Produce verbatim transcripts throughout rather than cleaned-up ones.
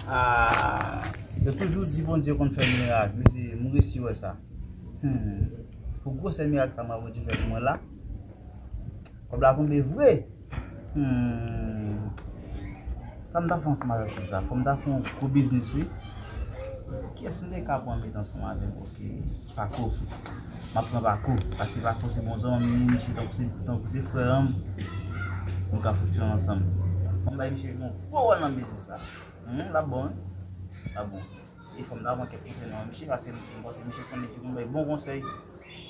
Ah, yo toujou di Bondye konn fè mirak, wi, se, m resi wè sa. Hmm. Pou gwosè mirak sa mwen Bondye fè pou mwen la, kòb la tonbe vre. Hmm. Sa m ta fè ansanm avèk kòb sa? Fò m ta fè yon gwo biznis, wi. Kiyès m te ka pran met ansanm avè m? Ok, Paco. M ap pran Paco, paske Paco se bon zanmi m, misye tankou se, tankou se frè m. Nou ka fonksyone ansanm. Fò m bay misye yon gwo wòl nan biznis la. Hmm, l ap bon, wi. L ap bon. E fò m ta pran kèk konsèy nan men misye, paske m, m panse misye se yon nèg ki konn bay bon konsèy.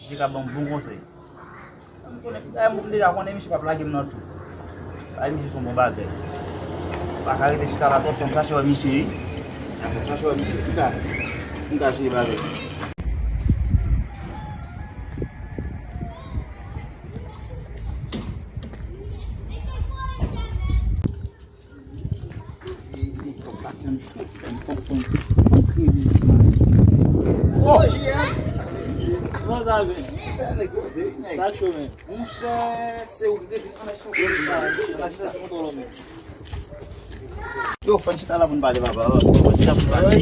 Misye ka ban m bon konsèy. M konnen, dayè, m deja konnen misye p ap lage m nan tou. Bay misye se yon bon bagay. Pa ka rete chita la twòp, fò m chache wè misye, wi. Fò m chache wè misye. M ka, m ka jere bagay. E, e, kòb sa fè m cho, fè m, fè m, fè m, fè m kreye biznis mwen. Oh! J M! Kòman sa ye? Sa cho, men. Monchè, se ou ki te vin ann achte yon kòb la, ann achte yon kòb la, men. Yo, fò n chita la pou n pale, papa. Fò n chita pou n pale.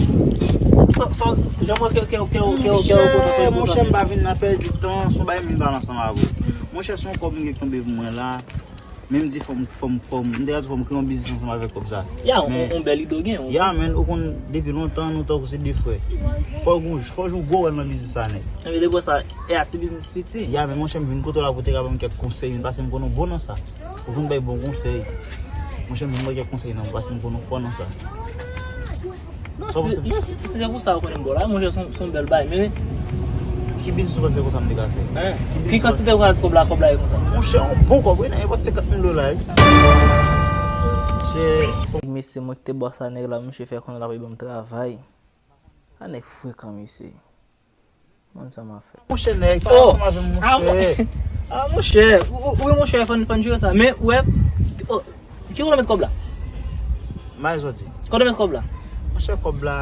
Sa, sa, jan mwen kè, kè, kè, kè, kè, kè, monchè, monchè, m pa vin nan pèdi tan, se yon bagay m vin pale ansanm avè w. Monchè, se yon kòb m gen k tonbe pou mwen la. Men m di fò m, fò m, fò m, m te ka di fò m kreye yon biznis ansanm avèk kòb sa. Ya, yon, yon bèl ide w gen, wi. Ya, men ou konn, depi lontan, nou tankou se de frè. Fò w gon, fò w jwe yon gwo wòl nan biznis sa, nèg. Ebyen, depi sa, e a ti biznis piti. Ya, men monchè, m vin kote w la pou te ka ban m kèk konsèy, men paske m konn ou bon nan sa. Ou konn bay bon konsèy. Monchè, m vin ba w kèk konsèy, non, paske m konn ou fò nan sa. Non, se, non, se, se pou sa ou konnen m ba w la, monchè, se yon, se yon bèl bagay, men ki biznis ou panse konsa m te ka fè? Hein? Ki biznis ou panse? Ki kantite ou ka di kòb la, kòb la ye konsa? Monchè, yon bon kòb, wi, nan nenpòt senkant mil dola, wi. Monchè, fò. Mesye, mwen ki te ba w sa, nèg la, monchè, fè konnen l ap ban m travay. A nèg frekan, mesye. Mwen sa m ap fè. Monchè, nèg, pale ansanm avè m, monchè. Ah, monchè. Ou, ou, wi, monchè, fò n, fò n jere sa. Men, ou wè, oh, ki kote w met kòb la? May zòdi. Kote w met kòb la? Monchè, kòb la,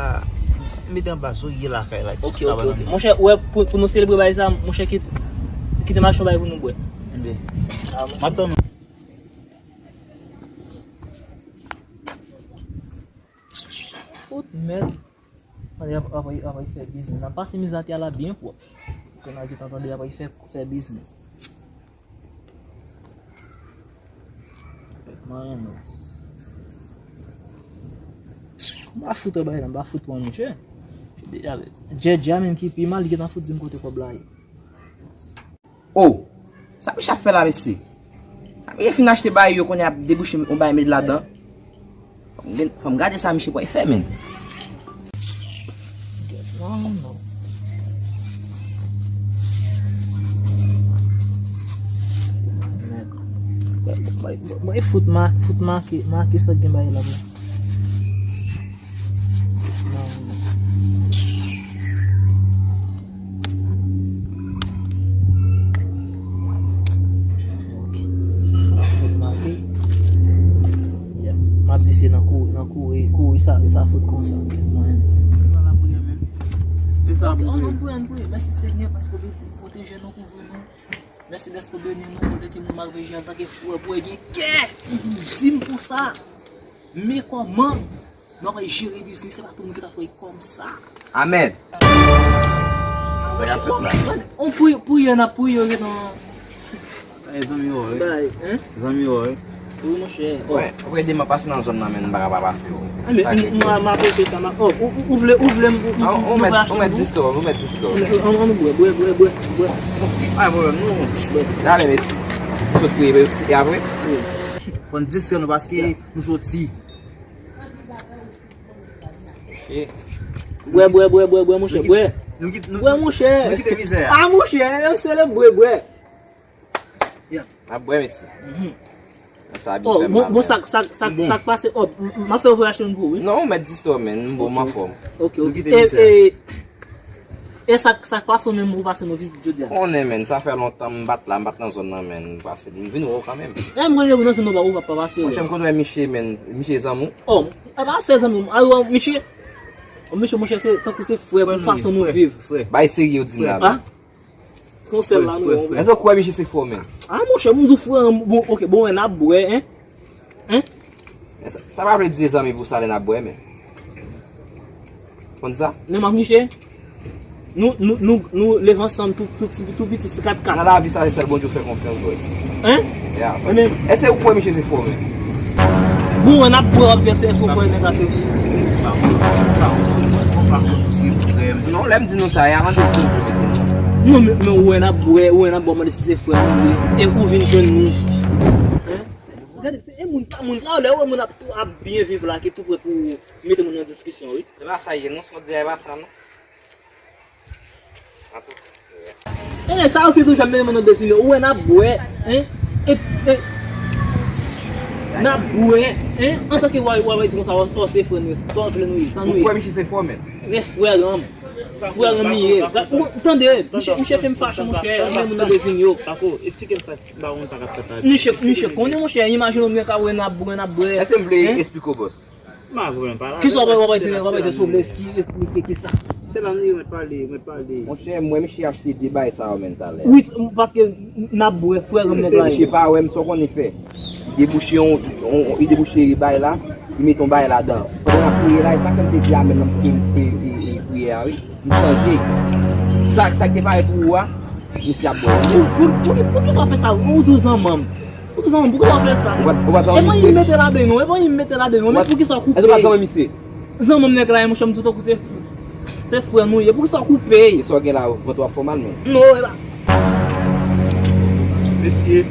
m mete anba zorye lakay la, ok, ok, ok. Monchè, ou wè, pou, pou nou selebre bagay sa, monchè, kit, kite m achte yon bagay pou nou bwè. Enben. Ah, monchè. M ap tann ou. Fout mèd. Tande, ap, ap, ap fè biznis. N ap pase miz atè a la byen pwòp. Kounye a gentan tande ap fè, fè biznis. Fèk manyen nou. M pa fout wè bagay la, m pa fout wè monchè. Djèdjè a menm ki pi mal, li gentan fout di m kote kòb la ye. Oh! Sa misye ap fè la, mesye? Sa misye fin achte bagay yo, kounye a ap debouche yon bagay met ladan. Fò m gen, fò m gade sa misye pral fè, men. Mwen, mwen, mwen fout ma-, fout make, make sa gen bagay la, men. Ok. Fòk make. Yeah. M ap di se nan kouri, nan kouri, kouri sa, sa fout konsa. Mwen. Se sa. Ok, ann, ann priye, ann priye. Mèsi Senyè paske w pwoteje nou, kouvri nou. Mèsi dèske w beni nou kote ke nou malveje antanke frè pou gen kè pou di m konsa. Men kòman? Nou ap jere biznis, se pa tout moun ki ta pran kòm sa. Amèn. Sa k ap fèt la? On pri-, priyè n ap priye, yo nan. Ay, zanmi yo, wi. Bay, hein? Zanmi yo, wi. Wi, monchè. Oh. Wè, ou ede m pase nan zòn nan, men m pa ka pa pase, wi. Ah, men, sa m, m, m ap rete sa, m ap, oh, ou, ou, ou vle, ou vle m, ou, ah, ou, ou mèt, ou mèt dis dola, ou mèt dis dola. An, an, bwè, bwè, bwè, bwè, bwè. Ay, pwoblèm, nou. Bwè. Dale, mesi. Sot priye, e apre? Wi. Fò n distrè nou paske nou soti. Bwè, bwè, bwè, bwè, bwè, monchè, bwè. Bwè, monchè. Nou kite mizè a. Ah, monchè, yo sele bwè, bwè. N ap bwè, mesye. Sa byen fè m mal. Bon, sa, sa, sa, sa k pase? Oh, m, m ap fè w voye achte youn pou ou, wi. Non, ou mèt dis dola, men, m bon, m anfòm. Ok, ok. Nou kite mizè a. E, e, E sa, sa k pase w menm pou w pase nou vizit jodi a? Konnen, men, sa fè lontan m pa t la, m pa t nan zòn nan, men, m pase, m vin wè w kanmenm. E m konnen ou nan zòn nan, ou pa, ou pa pase. Monchè, m konn wè misye, men, misye zanmi w? Oh, e pa se zanmi m, a, misye, oh, misye, monchè, se tankou se frè pou fason nou viv. Bay serye w di m la, men. Frè, frè. Frè, frè. Èske w kwè misye se frè w, men? A, monchè, m di w frè, bon, ok, bon, n ap bwè, hein? Hein? Sa, sa pa vle di se zanmi pou sa lè n ap bwè, men. Konn sa? Men m ap niche. Nou, nou, nou, nou leve ansanm tou, tou, tou, tou piti, ti kat kat. Nan lavi sa, se sèl Bondye w fè konfyans, bro. Hein? Ya, sa. Èske ou kwè misye se frè w menm? Bon, n ap bwè, w ap di èske, èske ou kwè nèg la se. Non, lè m di nou sa, y a randeson pou mete nou. Non, men, men ou wè n ap bwè, ou wè n ap bwè, mande si se frè nou ye. E ou vin jwenn nou. Hein? Gade, se e moun sa, moun sa, lè ou wè moun ap, ap byen viv la, ki tou prè pou mete moun nan diskisyon, wi. Se pa sa ye, non, sa w di a, e pa sa, non. Antouka. E sa yo ki toujou ap mennen moun nan dezin yo. Ou wè n ap bwè, hein? E, e, n ap bwè, hein? Antanke w a, w a di konsa, w a, w a se frè nou, sa w vle nou ye, sa nou ye. Ou kwè misye se frè w menm? Men frè m. Frè m li ye. Ou tande, misye, misye fè m fache, monchè, ou wè moun nan dezin yo. Pako, esplike m sa, m pa konn sa k ap fèt la. Misye, misye konnen, monchè, imajine w, mwen ka wè n ap bwè, n ap bwè. Èske m vle esplike w, bòs? M pa vle pale. Kisa w ap di, w ap di, w ap di, esplike, esplike kisa? Se la nou ye, mwen pale, mwen pale. Monchè, m wè misye achte de bagay sa yo menm talè. Wi, paske n ap bwè, frè, grann nèg la ye. Misye pa wè m, sa w konnen fè. Debouche yon, yon, yon, li debouche bagay la, li mete yon bagay ladan. Pandan n ap priye la, e sa fè m te di a menm nan m te, te, e, e, priyè a, wi. M chanje. Sa, sa k te pare pou ou a, misye ap bwè. Pou, pou, pou, poukisa w fè sa? Ou tou zanmanm. Ou tou zanmanm, poukisa w fè sa? Ou pa, ou pa zanmi misye? E pa li m mete ladan non, e pa li m mete ladan non, men poukisa w koupe? Èske ou pa zanmi misye? Zanmanm nèg la, monchè, m di w tankou se, se frè nou ye, poukisa w koupe? E sa w gen la, vant ou ap fè w mal menm? Non, e pa. Mesye.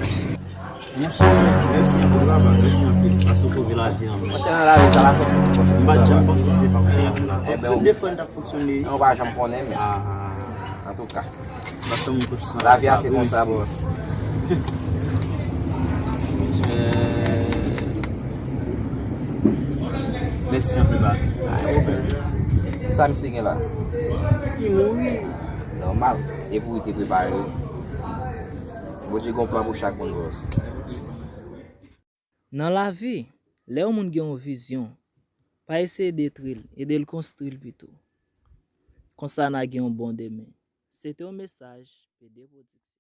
Monchè, mèsi anpil papa, mèsi anpil. Paske w sove lavi an mwen. Monchè, nan lavi sa la fò. M pa t janm panse se pa pou lavi la. Ebyen, de fwa n t ap fonksyone. Ou pa janm konnen, men. Ah. Antouka. M pa t janm konn sa. Lavi a se konsa, bòs. Monchè. Mèsi anpil papa. Pa gen pwoblèm. Sa misye gen la? Li mouri. Nòmal. E pou li te prepare. Bondye gen yon plan pou chak moun, bòs. Nan lavi, lè yon moun gen yon vizyon, pa eseye detri l, ede l konstri l pito. Konsa n a gen yon bon demen. Se te yon mesaj P D Production.